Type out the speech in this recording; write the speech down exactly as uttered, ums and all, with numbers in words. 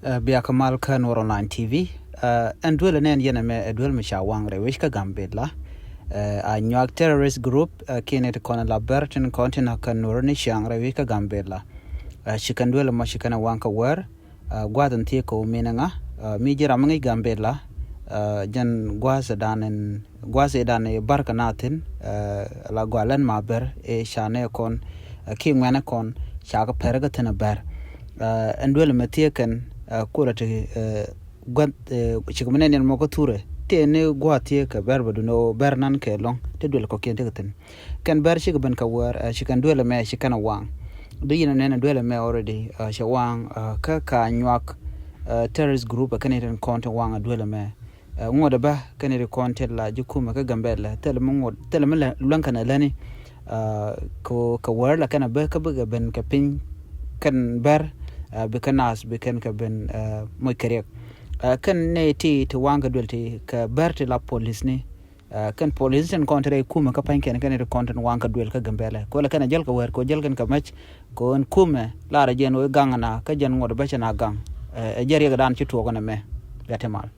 Ɛ, bia kä mal kä Nuɔr Online T V. Ɛ, ɛn duel nɛn yɛn ɛmɛ ɛ duel mi ca waŋ rɛy wec kä Gambɛla. Ɛ, a nyuak terrorist group, ɛ, kiɛ ni ti kɔn la bɛr tin kɔn tin a kän Nuɔr ni ciaŋ rɛy wec kä Gambɛla. Ɛ, ci kɛn duel mɔ ci kɛn ɛ waŋ kä wɛr. Ɛ, gua̱th in thiek kɛ wä min ŋa, ɛ, mi ji̱ ram mi ŋi̱c Gambɛla. Ɛ, jɛn gua̱th dan in gua̱th idan i̱ bar kɛ na thi̱n, ɛ, la gua̱lɛn ma ber i̱ ca nɛ kɔn, ɛ, ki ŋuɛnɛ kɔn ca kɛ pɛr kɛ thi̱n ɛ ber. Ɛ, ɛn duel mɛ thiee kɛn, ɛ, kulɛ ti, ɛ, gua̱th, ɛ, cik mi nɛn yɛn mɔ kä thurɛ ti ni gua̱th thiee kɛ ber bɛ dun ɔ ber nan kɛ lɔŋ ti duel kɔkiɛn ti kɛ thi̱n. Kɛn ber cikɛ ben kɛ wär, ɛ, ci kɛn duel mɛ ci kɛn waŋ. Bi yin nɛn duel mɛ already, ɛ, ci waŋ, ɛ, kä ka nyuak, ɛ, terrorist group ɛ kɛn itin kɔn ti waŋ duel mɛ. Ɛ, ŋuɔt bä kɛn ri kɔn ti la ji̱ kumɛ kä Gambɛla thil mi ŋuɔt thil mi luäŋ kɛn läni. Ɛ, ko kɛ wär la kɛn bä kä bikɛ ben kɛ piny kɛn bär, ɛ, bikɛ nas bikɛn kɛ ben, ɛ, moc kɛ riɛk. Ɛ, kɛn nɛ ti ti waŋ kɛ duel ti kɛ bär ti la polis ni. Ɛ, kɛn polis tin kɔn ti rɛy kumɛ kä pany kɛn kɛn ri kɔn tin waŋ kɛ duel kä Gambɛla ko la kɛn jäl kɛ wär ko jäl kɛn kɛ mɛc. Ko ɛn kumɛ la rɛ jɛn wä gaŋ na kä jɛn ŋuɔt bä cɛ na gaŋ. Ɛ, ɛ jɛ riɛk dan ci tuɔk ɛn mɛ. Bia ti mal.